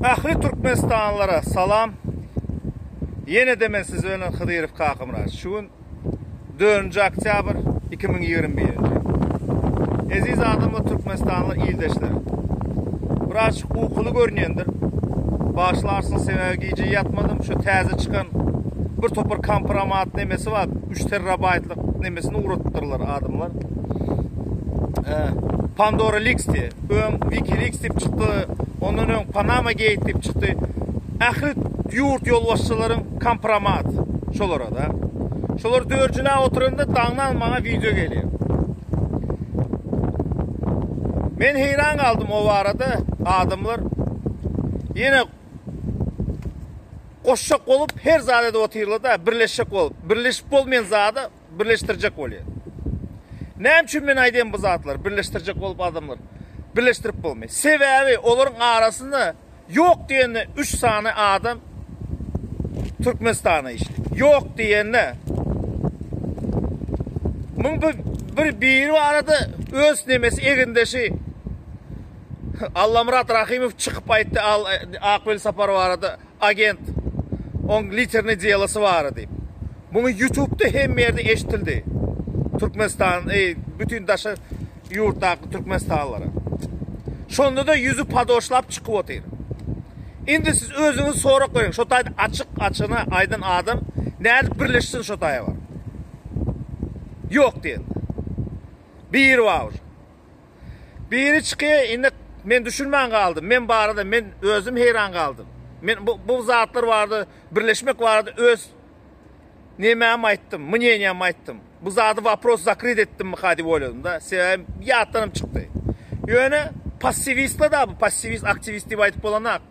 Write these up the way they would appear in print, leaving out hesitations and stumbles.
Ähli Türkmenistanlylara salam. Ýene-de men siz bilen Hydyrow Kakamyrat. Şu gün 4-nji oktýabr 2021 ýyl. Eziz adamlar Türkmenistanly ildeşler. Birazjyk ukuly görünýändir. Bagyşlarsyň sebäbi gije ýatmadym. Şu täze çykan bir topar kompromat nemesi bar. 3 terabaytlyk nemesini ugradypdyrlar adamlar. Pandora Leaks diýe. Öň WikiLeaks diýip çykdy. Ondan öň Panama Gate diýip çykdy. Ähli ýurt ýolbaşçylaryň kompromat şolara da. Şolar dörjüläp oturanda daňdan maňa wideo gelýär. Men heýran galdym o barada adamlar ýene goşjak bolup her zat edip otyrlar da birleşjek bolup. Birleşip bolmaýan zada birleşdirjek bolýar. Näme üçin men aýdýan bu zatlary birleşdirjek bolup adamlar birleşdirip bolmaýar. Sebäbi olaryň arasynda ýok diýende 3 sany adam Türkmenistana işli. Ýok diýende muň bir, bir biri barada öz nemesi egindeşi Allamyrat Rahymow çykyp aýtdy Akbel Sapar barada agent oň literny delasy bar diýip. Muny YouTube'da hemme ýerde eşitildi. Türkmenistan, e, bütün daşa ýurtdaky Türkmenistanlylara. Şonda da ýüzi padoşlap çykyp otyr. Indi siz özüňiz sorag beriň. Şo taýda açyk açyna aýdan adam nädip birleşsin şo taýa bar. Ýok diýen. Biri bar. Biri çykyýa indi men düşünmän galdym. Men barada men özüm heýran galdym. Men bu, bu zatlar barada birleşmek barada öz nemämi aýtdym, mneniýamy aýtdym. Bu zady wopros zakryt etdimmi ha diýip oýladym da. Sebäbi ýatdanam çykdy. Ýöne passiwistler da bu passiwist aktiwist diýip aýdyp bolanak.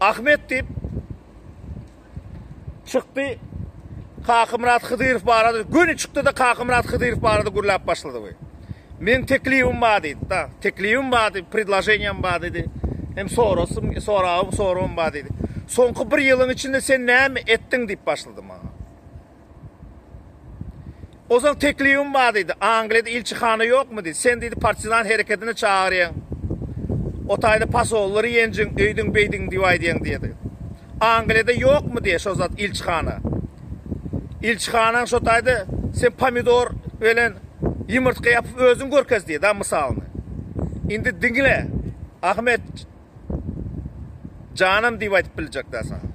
Ahmet diýip Çykdy Kakymyrat Hydyrow barada göni çykdy-da Kakymyrat Hydyrow barada gürläp başlady we. Meň teklibim bar diýdi da. Teklibim bar diýdi, predloženiýam bar diýdi. Hem sorasym, soragym, soragym bar diýdi. Soňky bir ýylyň içinde sen näme etdiň diýip başlady maňa. Ozal teklibim bar diýdi. Angliýada ilçihana ýokmy diýdi. Sen diýdi partizan hereketine çagyrýaň. O taýda posollary ýenjiň, öýdüň beýdiň diýip aýdýaň diýdi. Angliýada ýokmy diýe şo zat ilçihana. Ilçihanaň şo taýda sen pomidor bilen ýumurtga ýapyp özüň görkez diýdi da mysalyny. Indi diňle Ahmet janam diýip aýdyp biljek da saňa.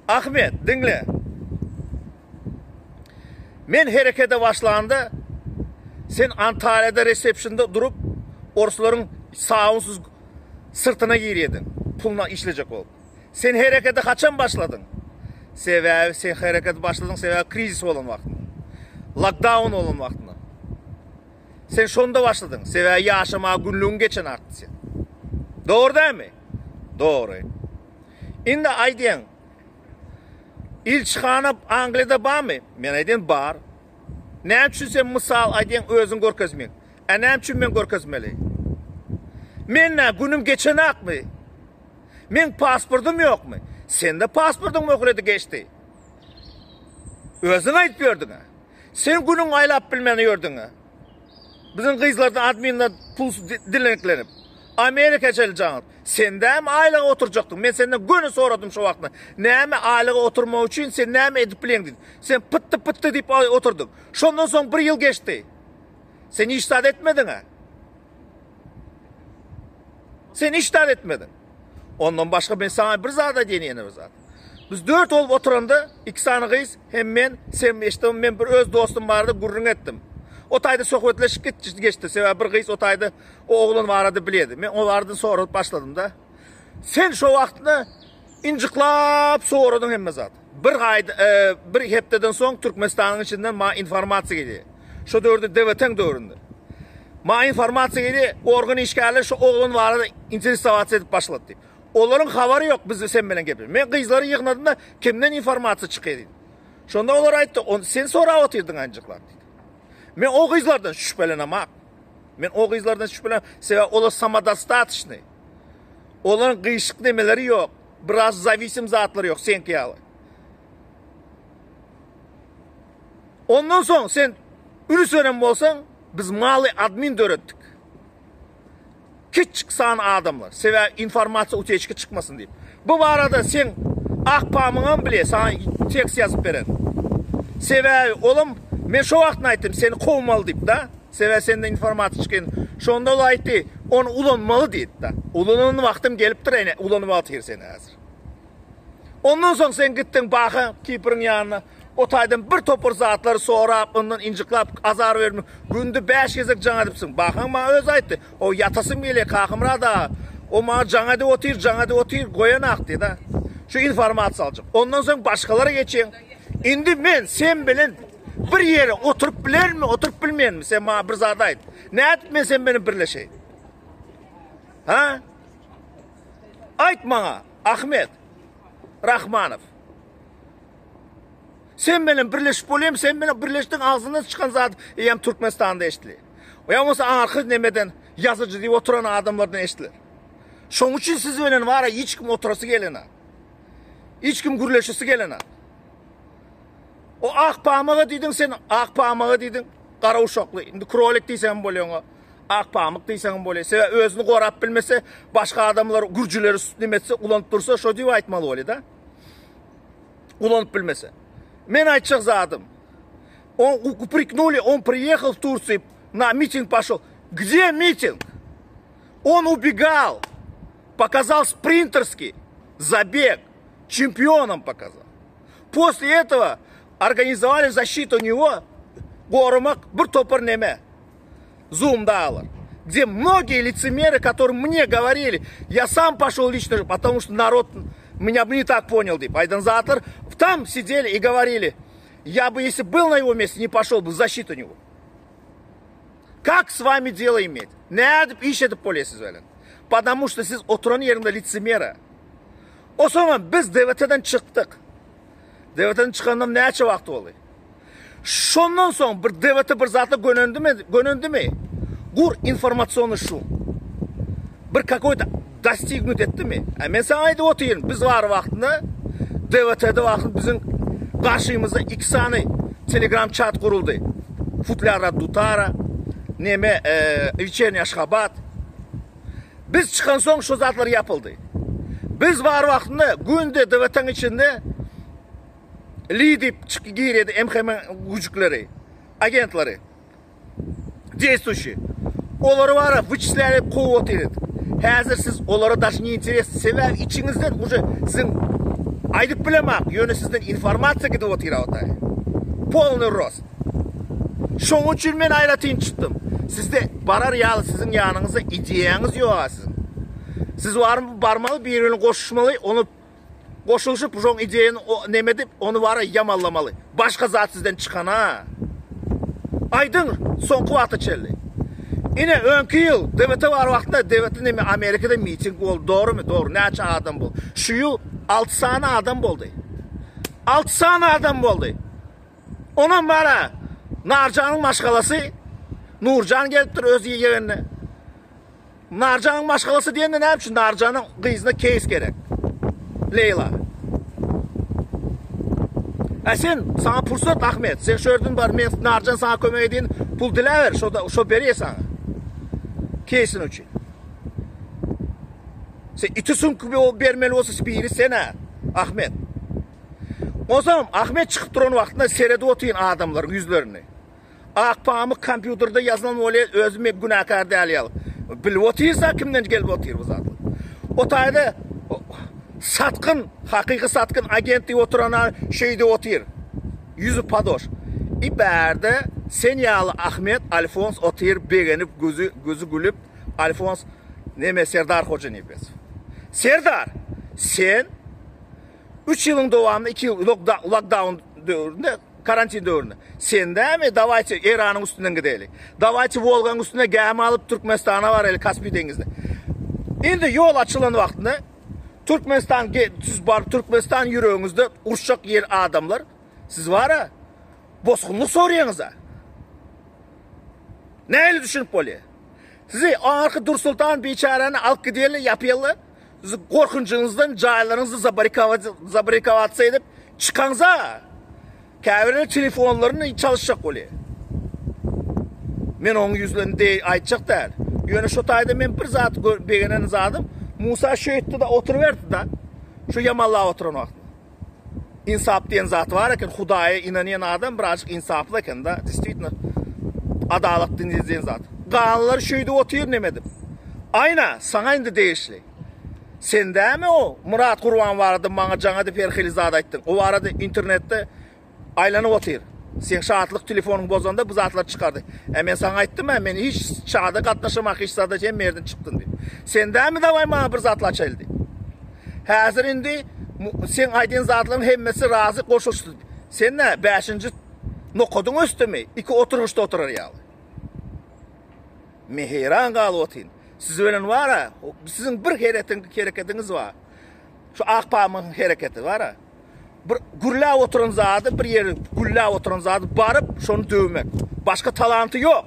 Ahmet diňle. Men herekete başlanda sen Antalýada resepşnda durup orslaryň sabunsyz syrtyna girýediň puluna işlejek bolup. Sen herekete haçan başladyň? Sebäbi sen herekete başladyň sebäbi krizis bolan wagtynda. Lokdaun bolan wagtynda. Sen şonda başladyň. Sebäbi ýaşamaga günlügiň geçen artdy sen. Dogry dälmi? Dogry. Indi aýdýaň Ilçihana Angliýada barmy? Men aýdýan bar. Näme üçin sen mysal aýdýaň özüň görkezmeň? Ä näme üçin men görkezmeli? Men nä günüm geçenakmy? Meň pasportym ýokmy? Sende pasportyň möhleti geçdi. Özüň aýdyp ýördüň-ä. Sen günüň aýlap bilmän ýördüň-ä. Biziň gyzlardan adminler pul dileniklenip. Amerika çenli jaň. Sen dämi aýlyga oturjakdyň? Men senden göni soradym şo wagtda. Näme aýlyga oturmak üçin sen näme edip bileň diýdim. Sen pytdy-pytdy diýip oturdyň. Şondan soň bir ýyl geçdi. Sen hiç zat etmediň-ä. Sen hiç zat etmediň. Ondan başga men saňa bir zat aýdýan ýene bir zat. Biz dört bolup oturanda iki sany gyz hem men, sen eşitdim, men bir öz dostum barada gürrüň etdim. O taýda söhbetleşik geçdi. Sebäbi bir gyz o taýda o oglan barada bilýärdi. Men o barada soralyp başladym da. Sen şo wagtda injiklap soradyň hemme zat. Bir aý, e, bir hepdeden soň Türkmenistanyň içinden ma informasiýa gelýär. Şo döwürde DWT-niň döwründe. Ma informasiýa gelýär, organ işgärleri şo oglan barada interesowаться edip başlady diýip. Olaryň habary ýok biz sen bilen gepleşip. Men gyzlary ýygnadym da kimden informasiýa çykýar diýdim. Şonda olar aýtdy, on sen sorap otyrdyň anjyklap diýdi. Men o gyzlardan şübhelenemak. Men o gyzlardan şübhelen, sebäbi olar samodostatочный. Olaryň gyşyk nemeleri ýok. Biraz zawisim zatlary ýok seňki ýaly. Ondan soň sen üns beren bolsaň, biz maly admin döretdik. Kiçjik san adamlar. Sebäbi informasiýa uteçka çykmasyn diýip. Bu barada seň ak pamyňam bilýär, saňa tekst ýazyp beren. Sebäbi olam men şo wagtynda aýtdym, seni kowmaly diýip da. Sebäbi senden informasiýa çykan. Şonda ol aýtdy, ony ulanmaly diýdi da. Ulanan wagtym gelipdir ene, ulanyp otyr seni häzir. Ondan soň sen gitdiň Baha Kipriň ýanyna. O taýdan bir topar zatlary sorap, ondan injiklap, azar berme. Günde 5 gezek jaň edipsiň. Bahaň maňa özi aýtdy. O ýatasym gelýär Kakymyrat aga. O maňa jaň edip otyr, jaň edip otyr, goýanak diýdi. Şu informasiýa aljak. Ondan soň başgalara geçeň. Indi men sen bilen bir ýere oturyp bilermi, oturyp bilmenmi? Sen maňa bir zat aýt. Nädip men sen bilen birleşeýin? Ha? Aýt maňa, Ahmet Rahmanow. Sen bilen birleşip bolýarmy? Sen bilen birleşdiň agzyndan çykan zat eýýäm Türkmenistanda eşidilýär. Ýa bolmasa aňyrky nemeden ýazyjy diýip oturan adamlardan eşidiler. Şoň üçin siz bilen wara hiç kim oturasy gelena. Hiç kim gürleşesi gelena. O ak pamyga diýdiň sen ak pamyga diýdiň. Gara uşakly. Indi krolik diýseň bolýar oňa. Ak pamyk diýseň bolýar. Sebäbi özüni gorap bilmese, başga adamlar gürjüleri neme etse, ulanyp dursa, şo diýip aýtmaly bolýar da. Ulanyp bilmese. Men aýtjak zadym. On упрекнули, он приехал в Турцию, на митинг пошел. Где митинг? Он убегал, показал спринтерский забег, чемпионом показал. После этого организовали защиту него, goramak bir topar neme. Zoom-dalar, где многие лицемеры, которые мне говорили, я сам пошел лично, потому что народ меня бы не так понял, diýip, aýdan zatlar, там сидели и говорили, я бы, если был на его месте, не пошел бы в защиту него. Как с вами дело иметь? Nädip iş edip bolýar siz bilen? Потому что siz oturan ýeriňde лицемера. O zaman biz DWT-den çykdyk. DWT-den çykandan näçe wagt boldy? Şondan soň bir DWT bir zatla gönendimi, gönendimi? Gur informasionny şum. Bir kakoý-to dostignut etdimi? A men saňa aýdyp otyryn, biz bar wagtynda DWT-de wagtynda biziň garşymyzda iki sany Telegram çat guruldy. Futlýara Dutara, neme, e, Weçerniý Aşgabat. Biz çykansoň şo zatlar ýapyldy. Biz bar wagtynda günde DWT-niň içinde Li diýip çyky girýärdi MHM güjükleri, agentleri. Действующий. Olary bara wyçisläp edip kowup otyrdy. Häzir siz olara daş ne interesny, sebäbi içiňizden уже siziň aýdyp bilemak, ýöne sizden informasiýa gidip otyr awtaý. Polny rost. Şoň üçin men aýratyn çykdym. Sizde barar ýaly siziň ýanyňyzda ideýaňyz ýok-a siziň. Siz barmaly biri bilen goşuşmaly, ony Goşulyşyp şoň ideýany neme edip ony bara ýamallamaly. Başga zat sizden çykana. Aýdyň soňky wagta çenli. Ine öňki ýyl DWT bar wagtynda DWT neme Amerikada miting boldy dogrymy dogry näçe adam boldy. Şu ýyl 6 sany adam boldy. 6 sany adam boldy. Onam bara Narjanyň maşgalasy Nurjan gelipdir öz ýegenine. Narjanyň maşgalasy diýende näme üçin Narjanyň gyzyna keýs gerek? Leýla. A sen saňa pursat Ahmet, sen şu ýerden bar, men Narjan saňa kömek edýin, pul diläber, şo da şo berýär saňa. Keýsin üçin. Sen iti süňk bermeli bolsa biri sen-ä, Ahmet. Onsoň Ahmet çykyp duran wagtynda seredip otyryn adamlaryň ýüzlerini. Ak pamyk kompýuterde ýazylan bolýar, özi men günäkär däl ýaly. Bilip otyrsa kimden gelip otyr bu zatlar. O taýda satgyn, hakyky satgyn agent diýip oturana şeýdip otyr. Ýüzi padoş. I bärde sen ýaly Ahmet Alfons otyr begenip gözi gözi gülüp Alfons neme Serdar Hojanepesow. Serdar sen 3 ýylyň dowamynda 2 ýyl lockdown döwründe Karantin döwründe. Sen dämi dawayçe Eýranyň üstünden gideli. Dawayçe Wolgaň üstüne gämi alyp Türkmenistana baraly Kaspi deňizine. Indi ýol açylan wagtynda Türkmenistan siz baryp Türkmenistan ýüregiňizde uruşjak ýer adamlar siz bara bosgunlyk soraýaňyza. Nähili düşünip bolýar? Sizi arky Dursultan biçäräni alyp gideli ýapýaly. Sizi gorkunjyňyzdan jaýlaryňyzy zabarikowasiýa edip çykaňza käbirleri telefonlaryny çalyşjak bolýar. Men oň ýüzlerini deý aýtjak däl. Ýöne şo taýda men bir zat begenen zadym, Musa şeýtdi-de oturyberdi-de. Şu ýamanlap oturan wagtynda. Ynsap diýen zat bar eken, Hudaýa ynanýan adam birazjyk ynsaply eken-de, destvitno. Adalat diýen zat. Galanlar şeýdip otyr neme edip. Aýna, saňa indi degişli. Sen dämi o Myrat Gurban barada maňa jaň edip her hili zat aýtdyň. O barada internetde Aýlanyp otyr. Seň şatlyk telefonyň bozanda bu zatlar çykardy. Ä men saňa aýtdym-ä, men hiç çada gatnaşamak hiç zada hemme ýerden çykdym diýip. Sen dämi dawaý maňa bir zatlar açaýly diýip. Häzir indi seň aýdýan zatlaryň hemmesi razy goşulyşdy. Sen nä bäşinji nokadyň ösdümi? Iki oturgyçda oturar ýaly. Men heýran galyp otyryn. Siz bilen bar-a, siziň bir hereketiňiz bar. Şu ak pamygyň hereketi bar-a. Bir gürläp oturan zady, bir ýeri gülläp oturan zady baryp şony döwmek. Başga talanty ýok.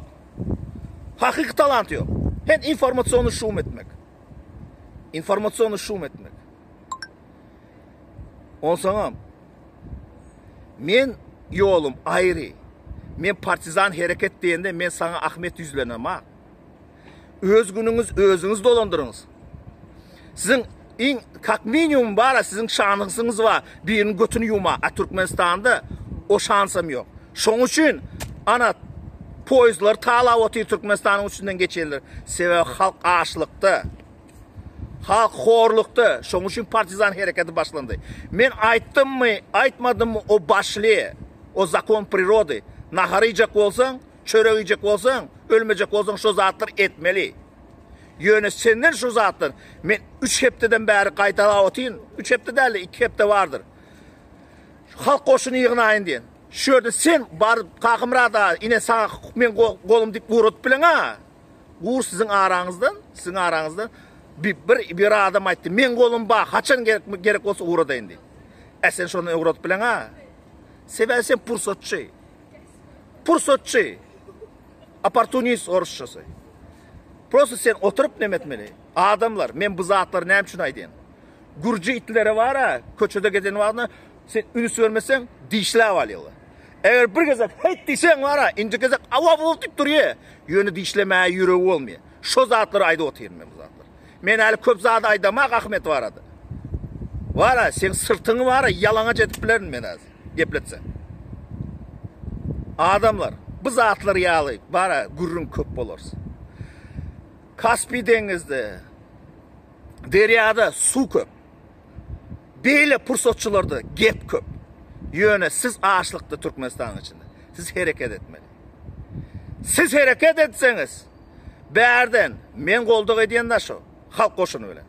Hakyky talanty ýok. Hem informasiony şum etmek. Informasiony şum etmek. Onsoňam men ýolum aýry. Men partizan hereket diýende men saňa Ahmet ýüzlenem ha. Öz günüňiz özüňiz dolandyryňyz. Siziň iň kak minimum bara siziň şansyňyz bar biriniň götüni ýuwma. A Türkmenistanda o şansam ýok. Şoň üçin ana poýezdlar talap otyr Türkmenistanyň üstünden geçenler. Sebäbi halk açlykda. Halk horlukda. Şoň üçin partizan hereketi başlandy. Men aýtdymmy, aýtmadymmy o başly. O zakon prirody. Nahar iýjek bolsaň, Çörek iýjek bolsaň, ölmejek bolsaň şo zatlary etmeli. Ýöne senden şu zatlar men 3 hepdeden bäri gaýtalap otyryn. 3 hepde däl-de 2 hepde bardyr. Halk goşuny ýygnaýyn diýen. Şu ýerde sen baryp Kakymyrat aga ine saňa men golum diýip ugradyp bileň-a. Gur siziň araňyzdan, siziň araňyzdan bir, bir, bir adam aýtdy. Men golum bar, haçan gerek, gerek bolsa ugradaýyn diýip. E sen şony ugradyp bileň-a. Sebäbi sen pursatçy. Pursatçy. Opportunist orusçasy. Prosta sen oturyp neme etmeli? Adamlar, men bu zatlary näme üçin aýdýan? Gürji itleri bar-a, köçede gezen wagtynda sen üns bermeseň, dişläp alýarlar. Eger bir gezek heýt diýseň bar-a, indiki gezek aw-aw diýip durýar. Ýöne dişlemäge ýüregi bolmaýar. Şo zatlary aýdyp otyryn men bu zatlary. Men häli köp zat aýdamak Ahmet barada. Bar-a, seň syrtyňy bar-a ýalaňaç edip bilerin men häzir. Gepletse. Adamlar, bu zatlar ýaly bara gürrüň köp bolarys. Kaspi deňizde, derýada suw köp. Beýle pursatçylarda gep köp. Ýöne siz açlykda Türkmenistanyň içinde. Siz hereket etmeli. Siz hereket etseňiz, bärden men goldaw edýän da şo, halk goşuny bilen.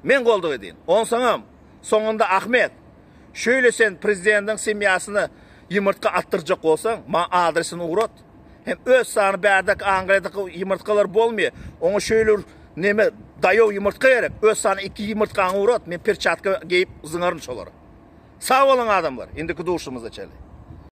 Men goldaw edýän. Onsoňam soňunda Ahmet Şöyle sen prezidentiň semýasyna ýumurtga atdyrjak bolsaň, maňa adresini ugrat. Hem öz sany bärdeki Angliýadaky ýumurtgalar bolmaýar. Oňa şöyle bir neme daýaw ýumurtga gerek. Öz sany iki ýumurtgaňy ugrat, men perçatka geýip zyňaryn şolara. Sag boluň adamlar, indiki duşumyza çenli.